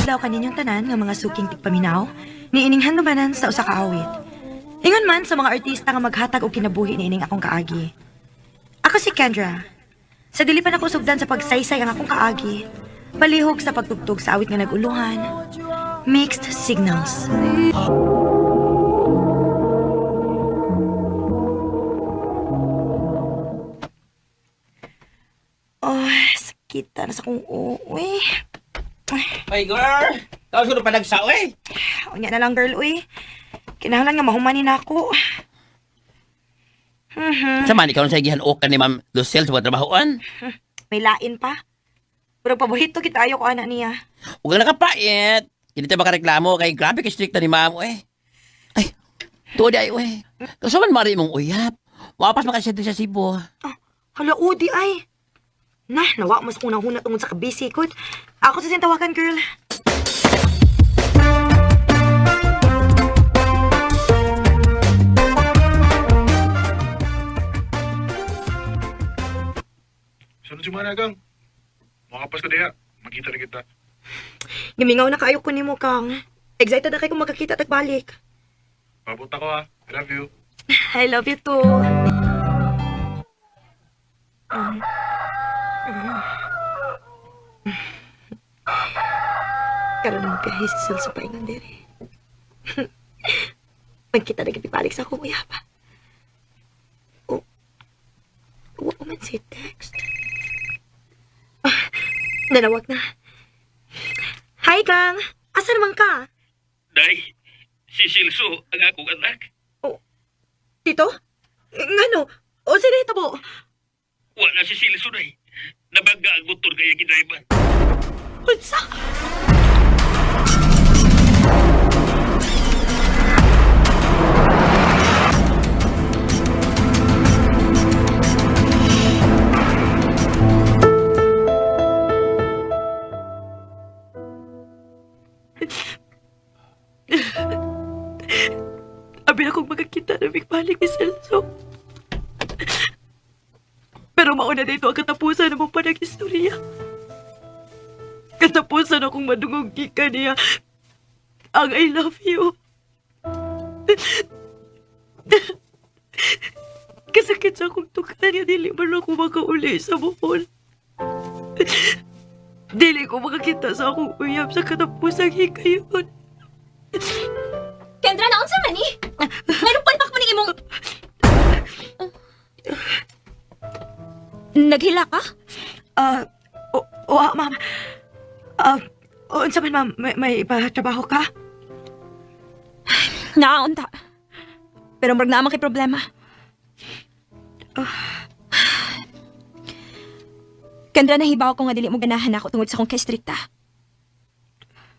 adlaw kaninyong tanan nga mga suking tigpaminaw ni ining handumanan sa usa ka awit. Ingon man sa mga artista nga maghatag og kinabuhi niining akong kaagi. Ako si Kendra. Sa dili pa nako sugdan sa pagsaysay ang akong kaagi, palihog sa pagtugtog sa awit nga naguluhan, Mixed Signals. Oh, sakita na sa kong uwi. Hey girl! Tapos ko na panagsa, eh. Unya na lang, girl, uy. Kinahanglan nga mahumanin na ako. Sa man, ikaw na sa gihan ka ni Ma'am Lucille sa mga trabahoan. May lain pa. Pero paborito kita ayo ko anak niya. Huwag ka nakapait. Hindi tayo makareklamo kay grabe kay strict na ni Ma'am, eh. Ay, tuod ay, eh. Kaso man mari mong uyap. Wapas makasente sa Cebu. Ah, hala, udi ay. Nah, nawa mas kung nahuna tungod sa kabisi ko. Ako sa sintawakan, girl. Sunod si Mana, Gang. Makapas ka diha. Makita na kita. Gimingaw na kaayo ko nimo, Kang. Excited na kay kung magkakita tagbalik. Papunta ko ah. I love you. I love you too. Karon mo biyahe si Celso pa ingon diri. Magkita na gid balik sa akong uyab. Oh, wa man si text. Ah, nanawag na. Hi, Kang. Asa naman ka? Day, si Silso ang akong anak. Tito? Ngano? O sino ito po? Wala si Silso, day. Nabangga ang motor kaya gidriver. Unsa? Abi na kong magkakita na balik ni Celso. Pero mauna na ito ang katapusan ng mong panag-istorya. Katapusan akong madungog gikan niya ang I love you. Kasakit sa akong tukan niya, dili man ako makauli sa Bohol. Dili ko makakita sa akong uyab sa katapusang hikayon. Kendra, naunsa man ni? Mayroong palpak man ning imong... Naghila ka? Ah, o, o ah, ma'am. Ah, unsa man ma'am, may ipatrabaho ka? Naaunta. Pero murag naa man kay problema. Kendra, nahibaw ko nga dili mo ganahan ako tungod sa akong kastrikta.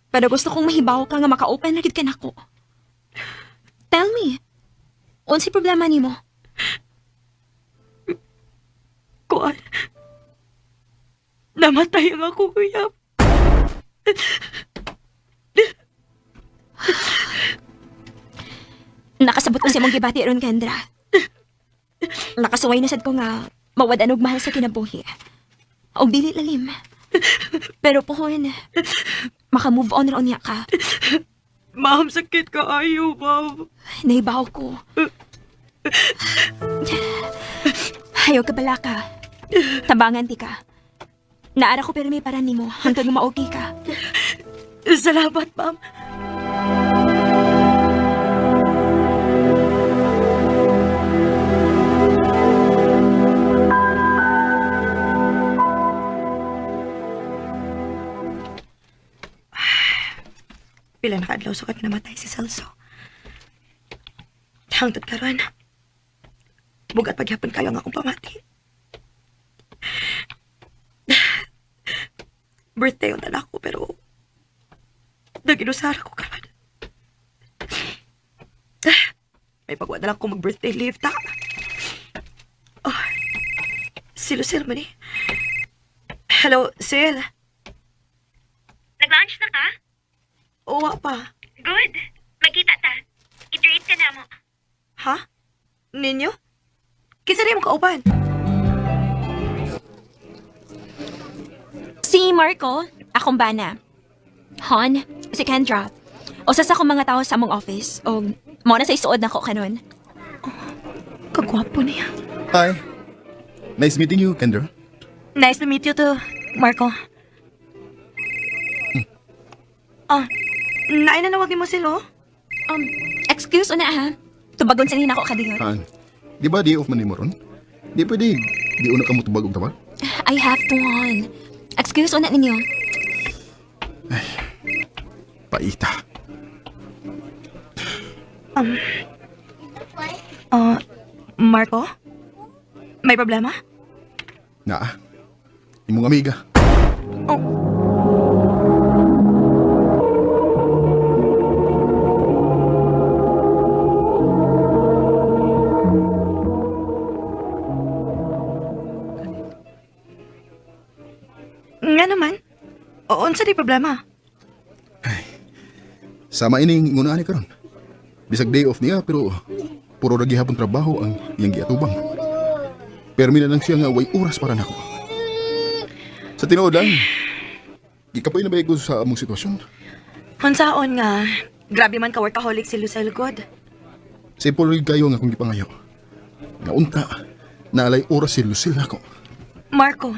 Pero gusto kong mahibaw ka nga maka-open na gid ka nako. Tell me, unsay problema nimo? Kuan. Namatay ang akong uyab. Nakasabot ko sa imong gibati ron, Kendra. Nakasuway na sad ko nga mawad-an og mahal sa kinabuhi. Og dili lalim. Pero pohon, maka-move on ra unya ka. Ma'am, sakit ka ayo, ma'am. Nahibaw ko. Ayaw ka bala ka. Tabangan ti ka. Naara ko pero may para nimo hangtod nga ma-okay ka. Salamat, ma'am. Pila na kaadlaw sukat namatay si Celso. Hangtod karon. Bugat pagyapon kayo ang akong pamati. Birthday unta na ako pero naginusara ko karon. May pagwa na lang ko mag-birthday leave ta. Oh, si Lucille man eh. Hello, Sil. Nag-lunch na ka? Uwa pa. Good. Magkita ta. I-treat ka na mo. Ha? Ninyo? Kinsa na mo kauban? Si Marco, akong bana. Hon, si Kendra. Usa sa akong mga tao sa among office. Og mao na sa isuod nako kanon. Kagwapo niya. Hi. Nice meeting you, Kendra. Nice to meet you too, Marco. Ah, naay na nawag ni mo sila, oh. Excuse una ha. Tubagon sa nako kadiyot. Han. Di ba day off man nimo ron? Di pwede. Di una ka mo tubag og tawag. I have to, Hon. Excuse una ninyo. Paita. Ah, Marco? May problema? Naa. Imong amiga. Oh. Nga naman. O, unsa di problema? Sama ining ingunaan ni karon. Bisag day off niya pero puro ra gihapon trabaho ang iyang giatubang. Permi na lang siya nga way oras para nako. Sa tinuod lang, gikapoy na ba ko sa among sitwasyon? Unsaon nga, grabe man ka workaholic si Lucille God. Simple rin kayo nga akong gipangayo. Nga unta, naalay oras si Lucille nako. Marco.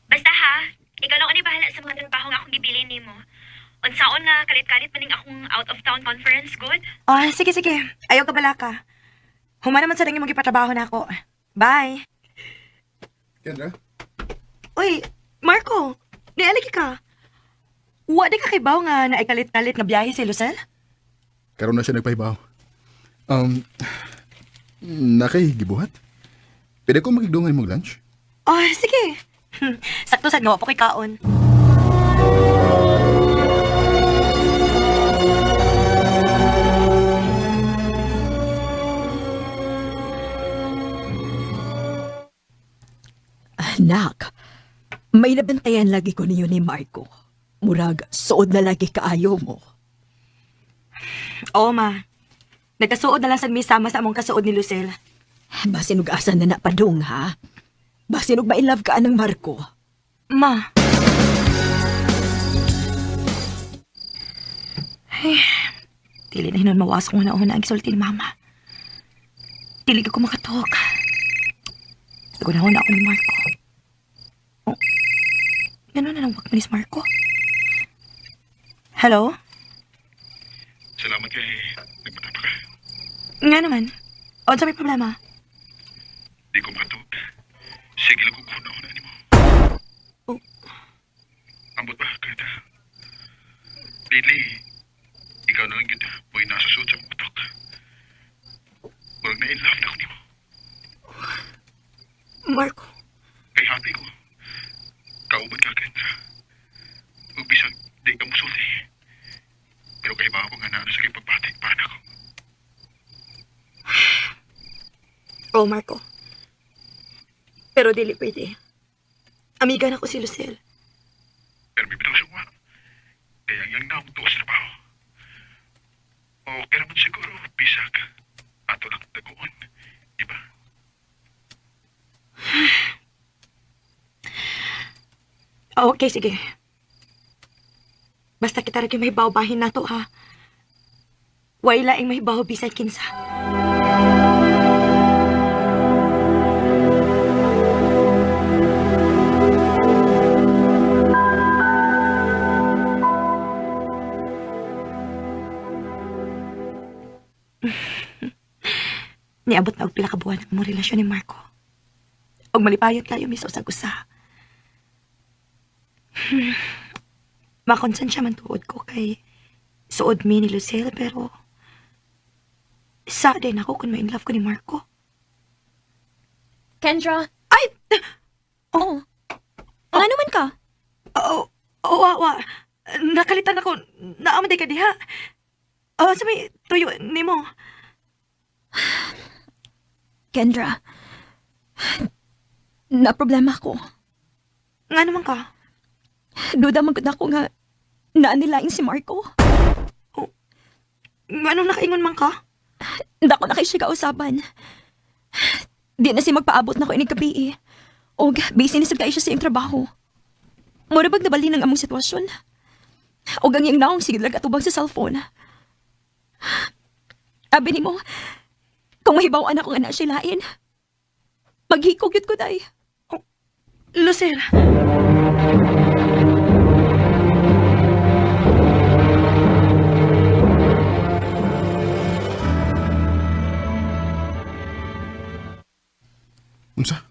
Basta ha, ikaw lang ani bahala sa mga trabaho nga akong gibilin nimo. Unsaon nga kalit-kalit maning akong out of town conference good? Ah, sige, sige. Ayaw ka bala ka. Huma naman sa rin mong gipatrabaho na ako. Bye. Kendra? Uy, Marco, nialagi ka. Wa di ka kibaw nga naikalit-kalit nga biyahe si Lucelle? Karon na siya nagpahibaw. Um, nakay gibuhat? Pwede ko magigdungan mong lunch? Ah, sige. Sakto sad nga wa pa ko'y kaon. Anak, may nabantayan lagi ko niyo ni Marco. Murag, suod na lagi kaayo mo. Oo, ma. Nagkasuod na lang sad mi sama sa among kasuod ni Lucelle. Basin og asa na napadong, ha? Basin og ma-inlove ka ng Marco. Ma. Ay, dili na hinon mawas kung una-una ang gisulti ni Mama. Dili ko makatok. Nagunahon ako ni Marco. Oh. Ganun na lang wag mo ni si Marco. Hello? Salamat kay nagmata pa ka. Nga naman. Unsa may problema? Di ko makatog. Sige lang kung una nimo. Oh. Ambot ba, Greta? Lately, ikaw na lang yun. Mo'y nasa suot sa akong utok. Murag na in love na ako nimo. Marco. Kay happy ko. Kauban ka, Kendra. Ug bisag di ka musulti. Pero kay ba ako nga naa sa kay pagbati para nako. Oh, Marco. Pero dili pwede. Amiga na ko si Lucille. Pero may bitaw siya wa. Kaya ang iyang naong tuos trabaho. Okay naman siguro, bisag. Ato lang taguon, di ba? Ah, okay, sige. Basta kita rin may bahin na to, ha? Way laing may baw bisay kinsa. Niabot na og pila ka buwan ang among relasyon ni Marco. Og malipayot kayo mi sa usag usa. Makonsensya man tuod ko kay suod mi ni Lucille pero sa din ako kung ma-in love ko ni Marco. Kendra. Ay! Oh. Ano man ka? Oo, oh, wa, wa. Nakalitan ako. Naamad ka diha. Oh, sa may tuyo nimo. Kendra. Na problema ko. Nga naman ka. Duda man gud ako nga Naa nilaing si Marco. Nganong nakaingon man ka? Dako na kay siya kausaban. Di na siya magpaabot nako inig gabi eh. Og busy na sad kay siya sa iyang trabaho. Mura bag nabalhin ang among sitwasyon. Og ang iyang naong sige lag atubang sa cellphone. Abi nimo, kung mahibaw-an ako nga naa siya lain, maghikog yun ko, day. Lucille. Unsa?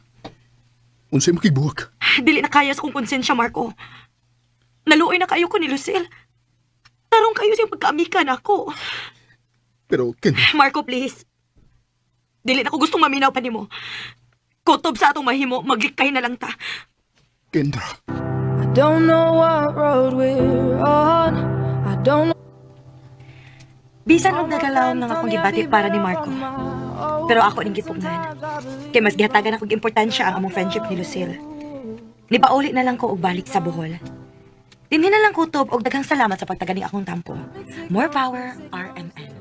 Unsa imong kigbuhak? Dili na kaya sa kong konsensya, Marco. Naluoy na kayo ko ni Lucille. Tarong kayo siyang pagkaamika na ako. Pero Kendra, Marco, please. Dili na ko gustong maminaw pa nimo. Kutob sa atong mahimo, maglikay na lang ta. Kendra. I don't know what road we're on. I don't know. Bisan og nagalaw ng akong gibati para ni Marco. Pero ako ning gipugnan. Kay mas gihatagan akong importansya ang among friendship ni Lucille. Nipauli na lang ko og balik sa Bohol. Dinhi na lang kutob og daghang salamat sa pagtaganing akong tampo. More power, RMN.